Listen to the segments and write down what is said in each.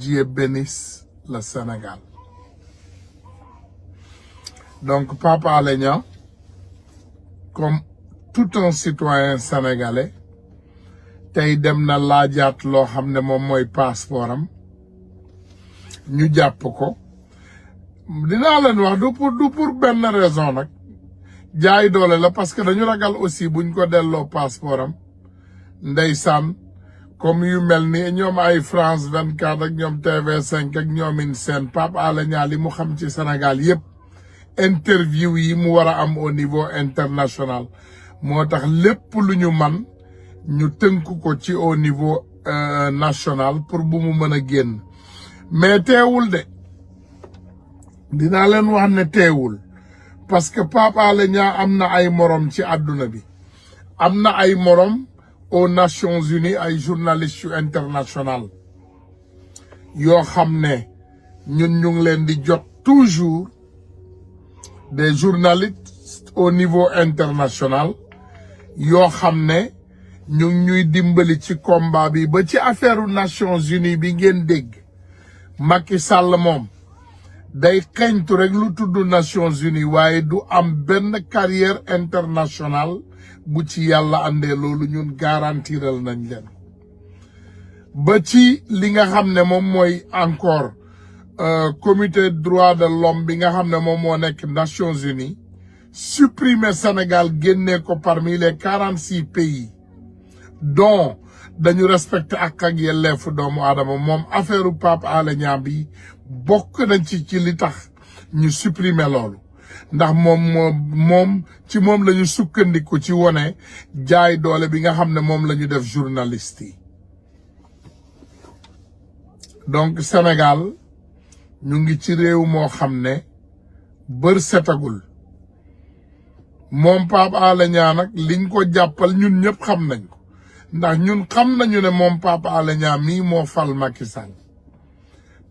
Dieu bénisse le Sénégal. Donc, Papa Alé Niang, comme tout un citoyen sénégalais, tay dem na laajaat loo xam ne moom mooy passeport am ñu jàpp ko dinaa leen wax du pour benn raison nag jaay doole la parce que dañu ragal aussi buñ ko delloo passeport am ndeysaan comme yu mel ni ñoom ay France 24 ak ñoom TV5 ak ñoomin seen Pape Alé Niang li mu xam ci Sénégal yépp interview yi mu war a am au niveau international moo tax lépp lu ñu man ñu tënk ko ci au niveau national pour bu mu mën a génn mais teewul de dinaa leen wax ne teewul parce que Pape Alé Niang am na ay morom ci àdduna bi am na ay morom aux Nations Unies ay journalistes yu international yoo xam ne ñun ñu ngi leen di jot toujours des journalistes au niveau international yoo xam ne ñu ngi ñuy dimbali ci combat bi ba ci affaire Nations Unies bi ngeen dégg Macky Sall moom day xeñtu rek lu tudd Nations Unies waaye du am benn carrière internationale bu ci yàlla andee loolu ñun garantiral nañ leen ba ci li nga xam ne moom mooy encore comité droit de l'homme bi nga xam ne moom moo nekk Nations Unies supprimer Sénégal génnee ko parmi les 46 pays dont dañu respecté ak yelleefu doomu aadama moom affaire u Pape Alé Niang bi bokk nañ ci li tax ñu supprimer loolu ndax moom ci moom la ñu sukkandiku ci wone jaay doole bi nga xam ne moom la ñu def journaliste yi donc Sénégal ñu ngi ci réew moo xam ne bër setagul moom Pape Alé Niang nag liñ ko jàppal ñun ñëpp xam nañ ko ndax ñun xam nañu ne moom Pape Alé Niang mii moo fal Macky Sall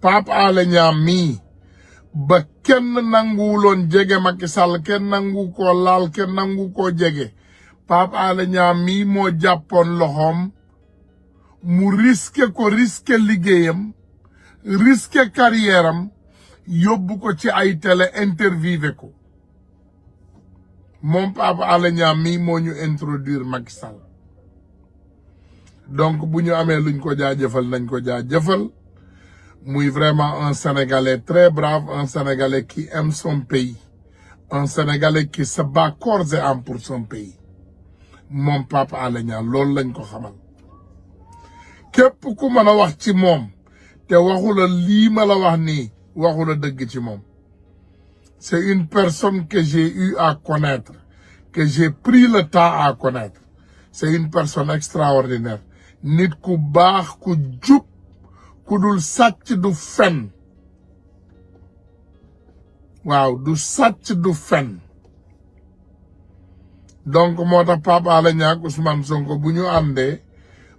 Pape Alé Niang mii ba kenn nanguwuloon jege Macky Sall kenn nangu koo laal kenn nangu koo jege Pape Alé Niang mii moo jàppoon loxoom mu risqué liggéeyam risqué carrière am yóbbu ko ci ay télé interviewé ko moom Pape Alé Niang mii moo ñu introduire Macky Sall donc bu ñu amee luñ ko jaajëfal nañ ko jaajëfal muy vraiment un Sénégalais très brave un Sénégalais qui aime son pays un Sénégalais qui se bat corps et âme pour son pays moom Pape Alé Niang loolu lañ ko xamal képp ku mën a wax ci moom te waxu la lii ma la wax nii waxu la dëgg ci moom c'est une personne que j'ai eu à connaître que j'ai pris le temps à connaître c'est une personne extraordinaire nit ku baax ku jub ku dul sàcc du fen waaw du sàcc du fen donc moo tax Pape Alé Niang ak Ousmane Sonko bu ñu àndee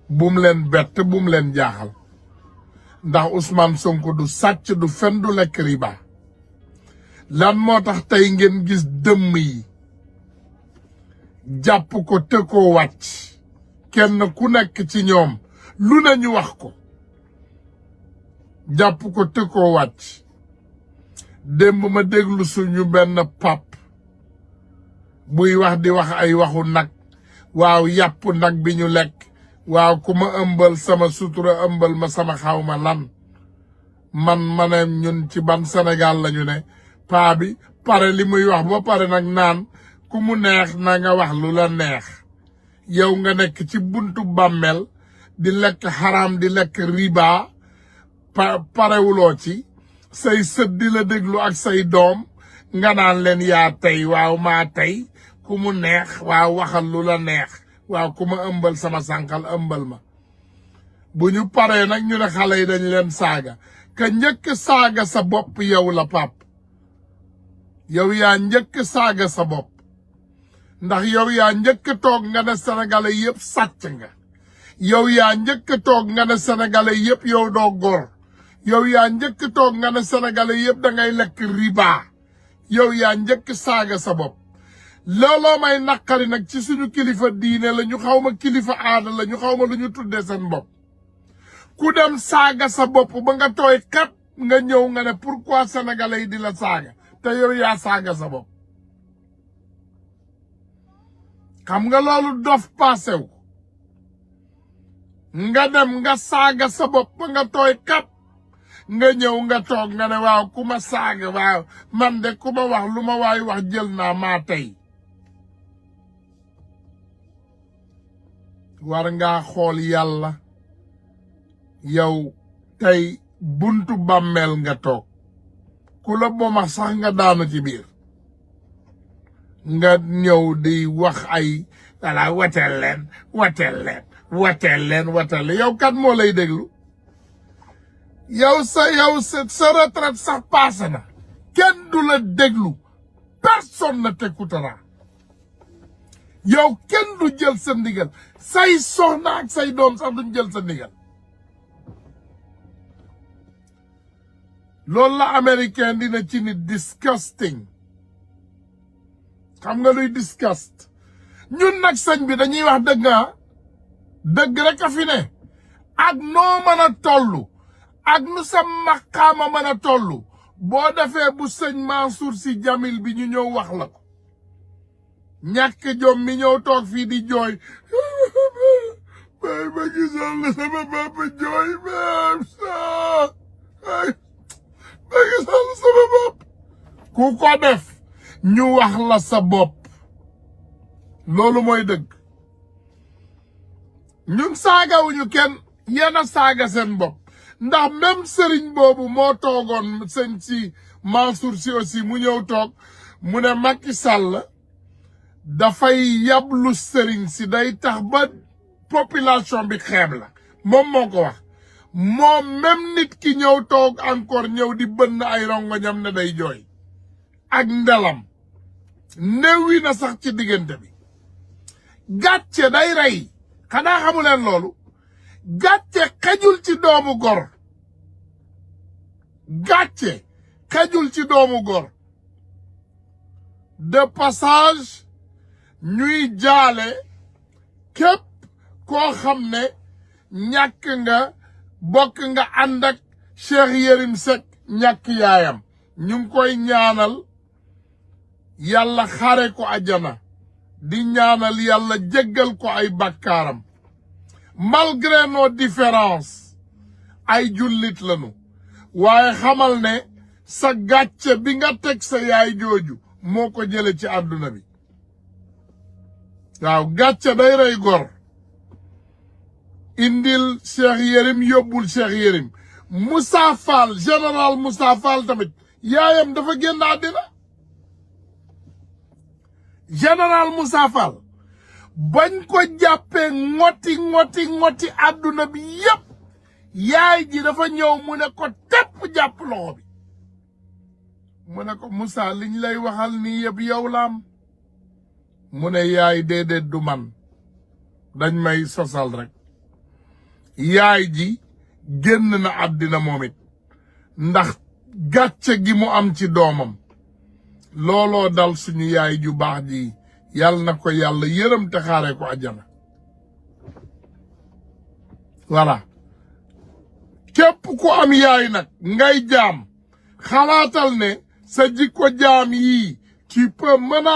bum leen bett bum leen jaaxal ndax Ousmane Sonko du sàcc du fen du lekk riba lan moo tax tey ngeen gis dëmm yi jàpp ko te koo wàcc kenn ku nekk ci ñoom lu ne ñu wax ko jàpp ko te koo wàcc démb ma déglu suñu benn pap buy wax di wax ay waxu nag waaw yàpp nag bi ñu lekk waaw ku ma ëmbal sama sutura ëmbal ma sama xawma lan ma ne ñun ci ban Sénégal lañu ne paa bi pare li muy wax ba pare nag naan ku mu neex na nga wax lu la neex yow nga nekk ci buntu bàmmeel di lekk xaraam di lekk riba parewuloo ci say sët di la déglu ak say doom nga naan leen yaa tey waaw maa tey ku mu neex waaw waxal lu la neex waaw ku ma ëmbal sama sànqal ëmbal ma bu ñu paree nag ñu ne xale yi dañ leen saaga ka njëkk saaga sa bopp yow la pap yow yaa njëkk saaga sa bopp ndax yow yaa njëkk toog nga ne sénégalais yëpp sàcc nga yow yaa njëkk toog nga ne sénégalais yëpp yow doo góor yow yaa njëkk toog nga ne sénégalais yëpp da ngay lekk riba yow yaa njëkk saaga sa bopp looloo may naqari nag ci suñu kilifa diine la ñu xaw ma kilifa aada la ñu xaw ma lu ñu tuddee seen bopp ku dem saaga sa bopp ba nga tooy kat nga ñëw nga ne pourquoi sénégalais yi di la saaga te yow yaa saaga sa bopp xam nga loolu dof passew nga dem nga saaga sa bopp ba nga tooy kat nga ñëw nga toog nga ne waaw ku ma saaga waaw man de ku ma wax lu ma waay wax jël naa maa tey war ngaa xool yàlla yow tey buntu bàmmeel nga toog ku la boma sax nga daanu ci biir nga ñëw di wax ay wala wateel leen yow kat moo lay déglu yow sa retraite sax passé na kenn du la déglu personne ne t'écoutera yow kenn du jël sa ndigal say soxna ak say doom sax duñ jël sa ndigal loolu la américain dina ci nit disgusting xam nga luy disgust ñun nag sëñ bi dañuy wax dëgg dëgg rek a fi ne ak noo mën a tollu ak nu sa maqaama mën a tollu boo defee bu sëñ Mansour Sy Djamil bi ñu ñëw wax la ko ñàkk jom mi ñëw toog fii di jooy bay ma gisoon la sama papa jooy même sa ma gisoon la sama bopp ku ko def ñu wax la sa bopp loolu mooy dëgg ñun saagawuñu kenn yéen a saaga seen bopp ndax même sëriñ boobu moo toogoon sëñ si Mansour Sy aussi mu ñëw toog mu ne Macky Sall dafay yablu sëriñ si day tax ba population bi xeeb la moom moo ko wax moom même nit ki ñëw toog encore ñëw di bënn ay rongoñam ne day jooy ak ndelam néewi na sax ci diggante bi gàcce day rey xanaa xamu leen loolu gàcce xejul ci doomu gor gàcce xejul ci doomu gor de passage ñuy jaale képp koo xam ne ñàkk nga bokk nga ànd ak Cheikh Yérim Séck ñàkk yaayam ñu ngi koy ñaanal yàlla xare ko ajana di ñaanal yàlla jéggal ko ay bakkaaram malgré nos différences ay jullit lañu waaye xamal ne sa gàcce bi nga teg sa yaay jooju moo ko jële ci àdduna bi waaw gàcce day rey gor indil Cheikh Yérim yóbbul Cheikh Yérim Moussa Fall général Moussa Fall tamit yaayam dafa génn àddina général Moussa Fall bañ ko jàppee ngoti àdduna bi yépp yaay ji dafa ñëw mu ne ko tepp jàpp loxo bi mu ne ko Moussa liñ lay waxal nii yëpp yow laam mu ne yaay déedéet du man dañ may sosal rek yaay ji génn na àddina moom it ndax gàcce gi mu am ci doomam looloo dal suñu yaay ju baax ji yàlla na ko yàlla yërëm te xaare ko àjjana voilà képp ku am yaay nag ngay jaam xalaatal ne sa jikko jaam yii tu peux mën a